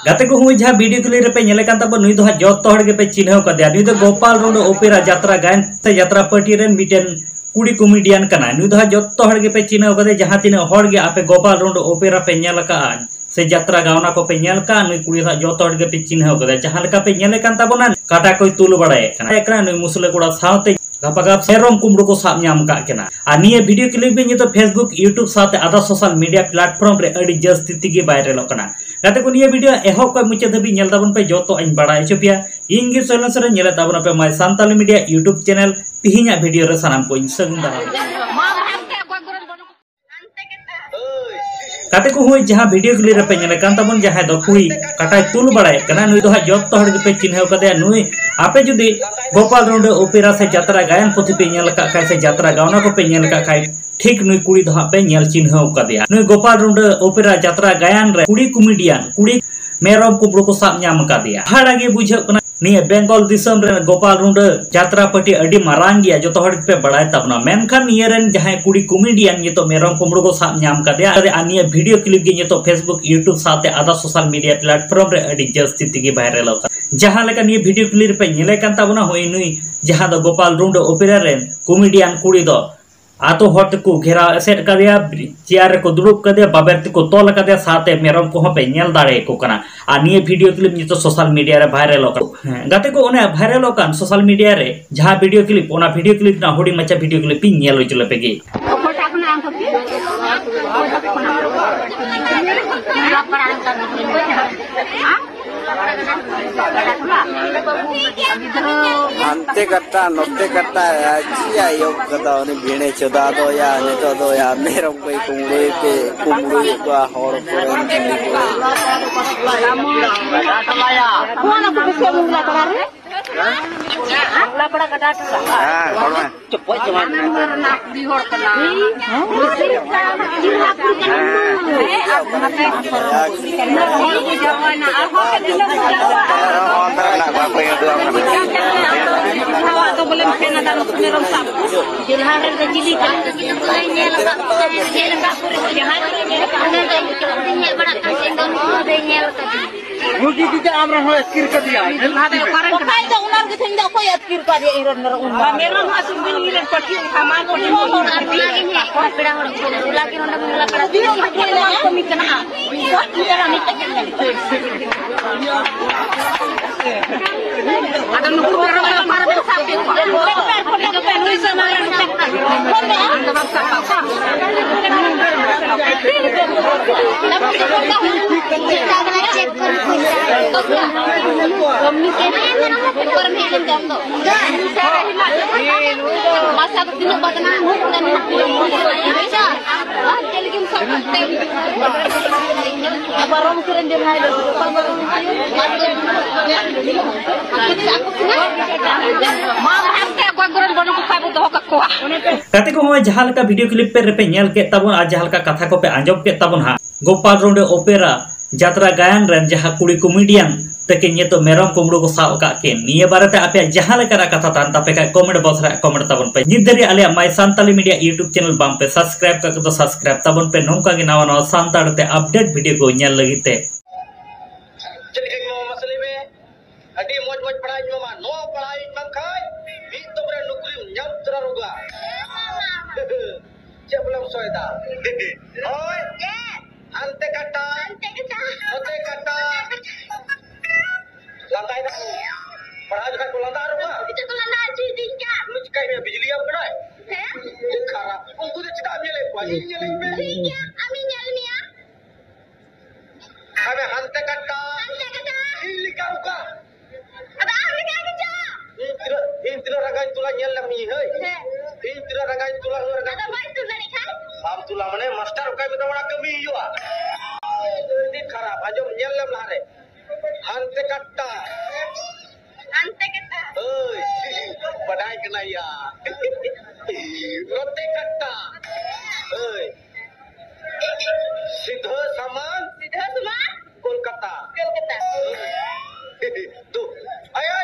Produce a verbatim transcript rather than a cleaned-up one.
ᱜᱟᱛᱮ ᱠᱚ, ᱦᱩᱭ ᱡᱟᱦᱟᱸ ᱵᱷᱤᱰᱤᱭᱳ ᱠᱞᱤᱯ ᱨᱮᱯᱮ ᱧᱮᱞᱮ ᱠᱟᱱ ᱛᱟᱵᱚᱱ, ᱱᱩᱭ ᱫᱚ ᱦᱟᱸᱜ ᱡᱚᱛᱚ ᱦᱚᱲ ᱜᱮᱯᱮ ᱪᱤᱱᱦᱟᱹᱣ ᱠᱟᱫᱮᱭᱟ᱾ ᱱᱩᱭ ᱫᱚ ᱜᱳᱯᱟᱞ ᱨᱩᱸᱰᱟᱹ ᱚᱯᱮᱨᱟ ᱡᱟᱛᱨᱟ ᱜᱟᱭᱟᱱ ᱥᱮ ᱡᱟᱛᱨᱟ ᱯᱟᱨᱴᱤ ᱨᱮᱱ ᱢᱤᱫᱴᱮᱱ ᱠᱩᱲᱤ ᱠᱚᱢᱮᱰᱤᱭᱟᱱ ᱠᱟᱱᱟᱭ᱾ ᱱᱩᱭ ᱫᱚ ᱦᱟᱸᱜ ᱡᱚᱛᱚ ᱦᱚᱲ ᱜᱮᱯᱮ ᱪᱤᱱᱦᱟᱹᱣ ᱠᱟᱫᱮᱭᱟ᱾ ᱡᱟᱦᱟᱸ ᱛᱤᱱᱟᱹᱜ ᱦᱚᱲ ᱜᱮ ᱟᱯᱮ ᱜᱳᱯᱟᱞ ᱨᱩᱸᱰᱟᱹ ᱚᱯᱮᱨᱟ ᱯᱮ ᱧᱮᱞ ᱟᱠᱟᱫᱼᱟ ᱥᱮ ᱡᱟᱛᱨᱟ ᱜᱟᱣᱱᱟ ᱠᱚᱯᱮ ᱧᱮᱞ ᱠᱟᱜᱼᱟ, ᱱᱩᱭ ᱠᱩᱲᱤ ᱫᱚ ᱦᱟᱸᱜ ᱡᱚᱛᱚ ᱦᱚᱲ ᱜᱮᱯᱮ ᱪᱤᱱᱦᱟᱹᱣ ᱠᱟᱫᱮᱭᱟ᱾ ᱡᱟᱦᱟᱸ ᱞᱮᱠᱟ ᱯᱮ ᱧᱮᱞᱮ ᱠᱟᱱ ᱛᱟᱵᱚᱱᱟ, ᱠᱟᱴᱟ ᱠᱚᱭ ᱛᱩᱞ ᱵᱟᱲᱟᱭᱮᱫ ᱠᱟᱱᱟ, ᱱᱩᱭ ᱢᱩᱥᱞᱟᱹ ᱠᱚᱲᱟ ᱥᱟᱶᱛᱮ ᱜᱟᱯᱟᱜᱟᱯ ᱥᱮᱨᱚᱢ ᱠᱩᱢᱵᱽᱲᱩ ᱠᱚ ᱥᱟᱵ ᱧᱟᱢ ᱟᱠᱟᱫ ᱠᱤᱱᱟ᱾ ᱟᱨ ᱱᱤᱭᱟᱹ ᱵᱷᱤᱰᱤᱭᱳ ᱠᱞᱤᱯ ᱜᱮ ᱱᱤᱛᱚᱜ Facebook, YouTube ᱥᱟᱶᱛᱮ ᱟᱫᱟ ᱥᱳᱥᱟᱞ ᱢᱤᱰᱤᱭᱟ ᱯᱞᱟᱴᱯᱷᱚᱨᱢ ᱨᱮ ᱟᱹᱰᱤ ᱡᱟᱹᱥᱛᱤ ᱛᱮᱜᱮ ᱵᱷᱟᱭᱨᱟᱞᱚᱜ ᱠᱟᱱᱟ᱾ ᱜᱟᱛᱮ ᱠᱚ, ᱱᱤᱭᱟᱹ ᱵᱷᱤᱰᱤᱭᱳ ᱮᱦᱚᱵ ᱠᱷᱚᱱ ᱢᱩᱪᱟᱹᱫ ᱫᱷᱟᱹᱵᱤᱡ ᱧᱮᱞ ᱛᱟᱵᱚᱱ ᱯᱮ, ᱡᱚᱛᱚ ᱤᱧ ᱵᱟᱲᱟᱭ ᱦᱚᱪᱚ ᱯᱮᱭᱟ᱾ ᱤᱧ ᱜᱮ ᱥᱚᱭᱞᱮᱱ ᱥᱚᱨᱮᱱ, ᱧᱮᱞᱮᱫ ᱛᱟᱵᱚᱱ ᱟᱯᱮ My Santali Media YouTube channel᱾ ᱛᱤᱦᱤᱧᱟᱜ ᱵᱷᱤᱰᱤᱭᱳ ᱨᱮ ᱥᱟᱱᱟᱢ ᱠᱚᱧ ᱥᱟᱹᱜᱩᱱ ᱫᱟᱨᱟᱢ᱾ ᱜᱟᱛᱮ ᱠᱚ, ᱦᱩᱭ ᱡᱟᱦᱟᱸ ᱵᱷᱤᱰᱤᱭᱳ ᱠᱞᱤᱯ ᱨᱮᱯᱮ ᱧᱮᱞᱮ ᱠᱟᱱ ᱛᱟᱵᱚᱱ, ᱡᱟᱦᱟᱸᱭ ᱫᱚ ᱠᱩᱲᱤ ᱠᱟᱴᱟᱭ ᱛᱩᱞ ᱵᱟᱲᱟᱭᱮᱫ ᱠᱟᱱᱟ, ᱱᱩᱭ ᱫᱚ ᱦᱟᱸᱜ ᱡᱚᱛᱚ ᱦᱚᱲ ᱜᱮᱯᱮ ᱪᱤᱱᱦᱟᱹᱣ ᱠᱟᱫᱮᱭᱟ᱾ ᱱᱩᱭ ᱟᱯᱮ ᱡᱩᱫᱤ ᱜᱳᱯᱟᱞ ᱨᱩᱸᱰᱟᱹ ᱚᱯᱮᱨᱟ ᱥᱮ ᱡᱟᱛᱨᱟ ᱜᱟᱭᱟᱱ ᱯᱩᱛᱷᱤ ᱯᱮ ᱧᱮᱞ ᱟᱠᱟᱫ ᱠᱷᱟᱡ ᱥᱮ ᱡᱟᱛᱨᱟ ᱜᱟᱣᱱᱟ ᱠᱚᱯᱮ ᱧᱮᱞ ᱟᱠᱟᱫ ᱠᱷᱟᱡ, ᱴᱷᱤᱠ ᱱᱩᱭ ᱠᱩᱲᱤ ᱫᱚ ᱦᱟᱸᱜ ᱯᱮ ᱧᱮᱞ ᱪᱤᱱᱦᱟᱹᱣ ᱠᱟᱫᱮᱭᱟ᱾ ᱱᱩᱭ ᱜᱳᱯᱟᱞ ᱨᱩᱸᱰᱟᱹ ᱚᱯᱮᱨᱟ ᱡᱟᱛᱨᱟ ᱜᱟᱭᱟᱱ ᱨᱮ ᱠᱩᱲᱤ ᱠᱚᱢᱮᱰᱤᱭᱟᱱ, ᱠᱩᱲᱤ ᱢᱮᱨᱚᱢ ᱠᱩᱢᱵᱽᱲᱩ ᱠᱚ ᱥᱟᱵ ᱧᱟᱢ ᱟᱠᱟᱫᱮᱭᱟ᱾ ᱦᱟᱦᱟᱲᱟ ᱜᱮ ᱵᱩᱡᱷᱟᱹᱜ ᱠᱟᱱᱟ᱾ ᱱᱤᱭᱟᱹ ᱵᱮᱝᱜᱚᱞ ᱫᱤᱥᱚᱢ ᱨᱮ ᱜᱳᱯᱟᱞ ᱨᱩᱸᱰᱟᱹ ᱡᱟᱛᱨᱟ ᱯᱟᱨᱴᱤ ᱟᱹᱰᱤ ᱢᱟᱨᱟᱝ ᱜᱮᱭᱟ, ᱡᱚᱛᱚ ᱦᱚᱲ ᱜᱮᱯᱮ ᱵᱟᱲᱟᱭ ᱛᱟᱵᱚᱱᱟ᱾ ᱢᱮᱱᱠᱷᱟᱱ ᱱᱤᱭᱟᱹ ᱨᱮᱱ ᱡᱟᱦᱟᱸᱭ ᱠᱩᱲᱤ ᱠᱚᱢᱮᱰᱤᱭᱟᱱ ᱱᱤᱛᱚᱜ ᱢᱮᱨᱚᱢ ᱠᱩᱢᱵᱽᱲᱩ ᱠᱚ ᱥᱟᱵ ᱧᱟᱢ ᱠᱟᱫᱮᱭᱟ, ᱟᱨ ᱱᱤᱭᱟᱹ ᱵᱷᱤᱰᱤᱭᱳ ᱠᱞᱤᱯ ᱜᱮ ᱱᱤᱛᱚᱜ Facebook, YouTube ᱥᱟᱶᱛᱮ ᱟᱫᱟ ᱥᱳᱥᱟᱞ ᱢᱤᱰᱤᱭᱟ ᱯᱞᱟᱴᱯᱷᱚᱨᱢ ᱨᱮ ᱟᱹᱰᱤ ᱡᱟᱹᱥᱛᱤ ᱛᱮᱜᱮ ᱵᱷᱟᱭᱨᱟᱞᱚᱜ ᱠᱟᱱᱟ᱾ ᱡᱟᱦᱟᱸ ᱞᱮᱠᱟ ᱱᱤᱭᱟᱹ ᱵᱷᱤᱰᱤᱭᱳ ᱠᱞᱤᱯ ᱨᱮᱯᱮ ᱧᱮᱞᱮ ᱠᱟᱱ ᱛᱟᱵᱚᱱᱟ, ᱦᱳᱭ ᱱᱩᱭ ᱡᱟᱦᱟᱸ ᱫᱚ ᱜᱳᱯᱟᱞ ᱨᱩᱸᱰᱟᱹ ᱚᱯᱮᱨᱟ ᱨᱮᱱ ᱠᱚᱢᱮᱰᱤᱭᱟᱱ ᱠᱩᱲᱤ ᱫᱚ ᱟᱛᱳ ᱦᱚᱲ ᱛᱮᱠᱚ ᱜᱷᱮᱨᱟᱣ ᱮᱥᱮᱫ ᱠᱟᱫᱮᱭᱟ, ᱪᱮᱭᱟᱨ ᱨᱮᱠᱚ ᱫᱩᱲᱩᱵ ᱠᱟᱫᱮᱭᱟ, ᱵᱟᱵᱮᱨ ᱛᱮᱠᱚ ᱛᱚᱞ ᱠᱟᱫᱮᱭᱟ, ᱥᱟᱶᱛᱮ ᱢᱮᱨᱚᱢ ᱠᱚᱦᱚᱸ ᱯᱮ ᱧᱮᱞ ᱫᱟᱲᱮᱭᱟᱠᱚ ᱠᱟᱱᱟ᱾ ᱟᱨ ᱱᱤᱭᱟᱹ ᱵᱷᱤᱰᱤᱭᱳ ᱠᱞᱤᱯ ᱱᱤᱛᱚᱜ ᱥᱳᱥᱟᱞ ᱢᱤᱰᱤᱭᱟ ᱨᱮ ᱵᱷᱟᱭᱨᱟᱞᱚᱜ ᱠᱟᱱᱟ᱾ ᱦᱮᱸ, ᱜᱟᱛᱮ ᱠᱚ, ᱚᱱᱮ ᱵᱷᱟᱭᱨᱟᱞᱚᱜ ᱠᱟᱱ ᱥᱳᱥᱟᱞ ᱢᱤᱰᱤᱭᱟ ᱨᱮ ᱡᱟᱦᱟᱸ ᱵᱷᱤᱰᱤᱭᱳ ᱠᱞᱤᱯ, ᱚᱱᱟ ᱵᱷᱤᱰᱤᱭᱳ ᱠᱞᱤᱯ ᱨᱮᱱᱟᱜ ᱦᱩᱰᱤᱧ ᱢᱟᱪᱷᱟ ᱵᱷᱤᱰᱤᱭᱳ ᱠᱞᱤᱯ ᱤᱧ ᱧᱮᱞ ᱦᱚᱪᱚ ᱞᱮᱯᱮ ᱜᱮ᱾ ᱦᱟᱱᱛᱮ ᱠᱟᱴᱟ, ᱱᱚᱛᱮ ᱠᱟᱴᱟ, ᱪᱮᱫ ᱟᱭᱚᱜ ᱠᱟᱫᱟ ᱩᱱᱤ ᱵᱷᱤᱲᱮ ᱪᱚᱫᱟ ᱫᱚ ᱭᱟ, ᱱᱤᱛᱚᱜ ᱫᱚ ᱭᱟ, ᱢᱮᱨᱚᱢ ᱠᱚᱭ ᱠᱩᱢᱵᱽᱲᱩᱭᱮ ᱛᱮ, ᱠᱩᱢᱵᱽᱲᱩᱭᱮᱫ ᱠᱚᱣᱟ ᱦᱚᱲ ᱠᱚᱨᱮᱱ ᱠᱩᱲᱤ ᱠᱚ᱾ ᱦᱮᱸ, ᱦᱚᱲ ᱢᱮ᱾ ᱟᱢ ᱨᱮᱱ ᱦᱚᱸ ᱟᱹᱛᱠᱤᱨ ᱠᱟᱫᱮᱭᱟ᱾ ᱚᱠᱚᱭ ᱫᱚ ᱚᱱᱟ ᱨᱮᱜᱮ ᱛᱮᱦᱮᱧ ᱫᱚ ᱚᱠᱚᱭ ᱟᱹᱛᱠᱤᱨ ᱠᱟᱫᱮᱭᱟ ᱤᱧ ᱨᱮᱱ ᱢᱮᱨᱚᱢ? ᱢᱮᱨᱚᱢ ᱦᱚᱸ ᱟᱹᱥᱩᱞ ᱵᱤᱱ ᱤᱧ ᱨᱮᱱ ᱯᱟᱹᱴᱷᱤ ᱦᱟᱢᱟᱞ ᱯᱟᱹᱴᱷᱤ ᱦᱚᱲ ᱟᱨ ᱚᱱᱟ ᱜᱮ ᱦᱮᱸ, ᱯᱮᱲᱟ ᱦᱚᱲ ᱠᱚ ᱦᱚᱞᱟ ᱜᱮ ᱱᱚᱰᱮ ᱢᱮᱞᱟ ᱯᱟᱲᱟ ᱠᱟᱹᱢᱤ ᱠᱟᱱᱟ᱾ ᱟᱫᱚ ᱱᱩᱠᱩ ᱢᱮᱨᱚᱢ ᱫᱚ ᱚᱠᱟ ᱨᱮᱵᱮᱱ ᱥᱟᱵ ᱠᱮᱫ ᱠᱚᱣᱟ? ᱱᱩᱭ ᱥᱟᱢᱟᱝ ᱨᱮ ᱜᱟᱛᱮ ᱠᱚ, ᱦᱚᱸᱜᱼᱚᱭ ᱡᱟᱦᱟᱸ ᱞᱮᱠᱟ video clip ᱯᱮ ᱨᱮᱯᱮ ᱧᱮᱞ ᱠᱮᱫ ᱛᱟᱵᱚᱱ ᱟᱨ ᱡᱟᱦᱟᱸ ᱞᱮᱠᱟ ᱠᱟᱛᱷᱟ ᱠᱚᱯᱮ ᱟᱸᱡᱚᱢ ᱠᱮᱫ ᱛᱟᱵᱚᱱ ᱦᱟᱸᱜ, ᱜᱳᱯᱟᱞ ᱨᱳᱰ ᱚᱯᱮᱨᱟ ᱡᱟᱛᱨᱟ ᱜᱟᱭᱟᱱ ᱨᱮᱱ ᱡᱟᱦᱟᱸ ᱠᱩᱲᱤ comedian ᱛᱟᱹᱠᱤᱱ ᱱᱤᱛᱚᱜ ᱢᱮᱨᱚᱢ ᱠᱩᱢᱵᱽᱲᱩ ᱠᱚ ᱥᱟᱵ ᱟᱠᱟᱫ ᱠᱤᱱ, ᱱᱤᱭᱟᱹ ᱵᱟᱨᱮᱛᱮ ᱟᱯᱮᱭᱟᱜ ᱡᱟᱦᱟᱸ ᱞᱮᱠᱟᱱᱟᱜ ᱠᱟᱛᱷᱟ ᱛᱟᱦᱮᱱ ᱛᱟᱯᱮ ᱠᱷᱟᱡ comment box ᱨᱮ comment ᱛᱟᱵᱚᱱ ᱯᱮ᱾ ᱱᱤᱛ ᱫᱷᱟᱹᱨᱤᱡ ᱟᱞᱮᱭᱟᱜ My Santali Media YouTube channel ᱵᱟᱝ ᱯᱮ subscribe ᱠᱟᱜ ᱠᱚᱫᱚ subscribe ᱛᱟᱵᱚᱱ ᱯᱮ, ᱱᱚᱝᱠᱟ ᱜᱮ ᱱᱟᱣᱟ ᱱᱟᱣᱟ ᱥᱟᱱᱛᱟᱲ ᱛᱮ update video ᱠᱚ ᱧᱮᱞ ᱞᱟᱹᱜᱤᱫ ᱛᱮ᱾ ᱪᱮᱫ ᱞᱮᱠᱟᱧ ᱮᱢᱟᱢᱟ ᱢᱟᱥᱮ ᱞᱟᱹᱭ ᱢᱮ? ᱟᱹᱰᱤ ᱢᱚᱡᱽ ᱢᱚᱡᱽ ᱯᱟᱲᱦᱟᱣᱤᱧ ᱮᱢᱟᱢᱟ᱾ ᱱᱚᱣᱟ ᱯᱟᱲᱦᱟᱣᱤᱧ ᱮᱢᱟᱢ ᱠᱷᱟᱡ ᱢᱤᱫ ᱫᱚᱢ ᱨᱮ ᱱᱩᱠᱨᱤᱢ ᱧᱟᱢ ᱩᱛᱟᱹᱨᱟ ᱨᱩᱜᱟ᱾ ᱪᱮᱫ ᱵᱚᱞᱮᱢ ᱥᱚᱭᱫᱟ? ᱦᱳᱭ᱾ ᱦᱟᱱᱛᱮ ᱠᱟᱴᱟ᱾ ᱱᱚᱛᱮ ᱠᱟᱴᱟ᱾ ᱞᱟᱸᱫᱟᱭ ᱫᱟᱠᱚ᱾ ᱯᱟᱲᱦᱟᱣ ᱡᱚᱠᱷᱟᱡ ᱠᱚ ᱞᱟᱸᱫᱟ ᱨᱩᱜᱟ᱾ ᱪᱮᱫ ᱠᱚ ᱞᱟᱸᱫᱟ ᱦᱚᱪᱚᱭᱮᱫᱤᱧ ᱠᱟᱱ? ᱩᱱᱤ ᱪᱤᱠᱟᱹᱭ ᱢᱮ? ᱵᱤᱡᱽᱞᱤ ᱟᱢ ᱠᱟᱱᱟᱭ? ᱦᱮᱸ? ᱠᱷᱟᱨᱟᱯ᱾ ᱩᱱᱠᱩ ᱫᱚ ᱪᱮᱫᱟᱜ ᱮᱢ ᱧᱮᱞᱮᱫ ᱠᱚᱣᱟ? ᱤᱧ ᱧᱮᱞᱮᱫ ᱢᱮ᱾ ᱴᱷᱤᱠ ᱜᱮᱭᱟ, ᱟᱢᱤᱧ ᱧᱮᱞ ᱢᱮᱭᱟ᱾ ᱟᱵᱮ ᱦᱟᱱᱛᱮ ᱠᱟᱴᱟ᱾ ᱦᱟᱱᱛᱮ ᱠᱟᱴᱟ᱾ ᱤᱧ ᱞᱮᱠᱟ ᱚᱠᱟ? ᱟᱫᱚ ᱟᱢ ᱞᱮᱠᱟ ᱜᱮ ᱪᱚ᱾ ᱤᱧ ᱛᱤᱱᱟᱹᱜ, ᱤᱧ ᱛᱤᱱᱟᱹᱜ ᱨᱟᱸᱜᱟᱣᱤᱧ ᱛᱩᱞᱟ ᱧᱮᱞ ᱞᱮᱢ ᱤᱧ ᱦᱟᱹᱭ᱾ ᱦᱮᱸ᱾ ᱤᱧ ᱛᱤᱱᱟᱹᱜ ᱨᱟᱸᱜᱟᱣᱤᱧ ᱛᱩᱞᱟ, ᱩᱱᱟᱹᱜ ᱨᱟᱸᱜᱟᱣ᱾ ᱟᱫᱚ ᱵᱟᱭ ᱛᱩᱞ ᱫᱟᱲᱮ ᱠᱷᱟᱱ? ᱵᱟᱢ ᱛᱩᱞᱟ ᱢᱟᱱᱮ ᱢᱟᱥᱴᱟᱨ ᱚᱠᱟᱭ ᱢᱮᱛᱟ ᱵᱚᱱᱟ ᱠᱟᱹᱢᱤ ᱦᱩᱭᱩᱜᱼᱟ᱾ ᱟᱹᱰᱤ ᱠᱷᱟᱨᱟᱯ, ᱟᱸᱡᱚᱢ ᱧᱮᱞ ᱞᱮᱢ ᱞᱟᱦᱟᱨᱮ᱾ ᱦᱟᱱᱛᱮ ᱠᱟᱴᱟ᱾ ᱦᱟᱱᱛᱮ ᱠᱟᱴᱟ᱾ ᱦᱳᱭ, ᱵᱟᱰᱟᱭ ᱠᱟᱱᱟ ᱭᱟ᱾ ᱱᱚᱛᱮ ᱠᱟᱴᱟ᱾ ᱦᱳᱭ᱾ ᱥᱤᱫᱷᱟᱹ ᱥᱟᱢᱟᱝ᱾ ᱥᱤᱫᱷᱟᱹ ᱥᱟᱢᱟᱝ᱾ ᱠᱳᱞᱠᱟᱛᱟ᱾ ᱠᱳᱞᱠᱟᱛᱟ᱾ ᱛᱚ, ᱟᱭ, ᱟᱭ,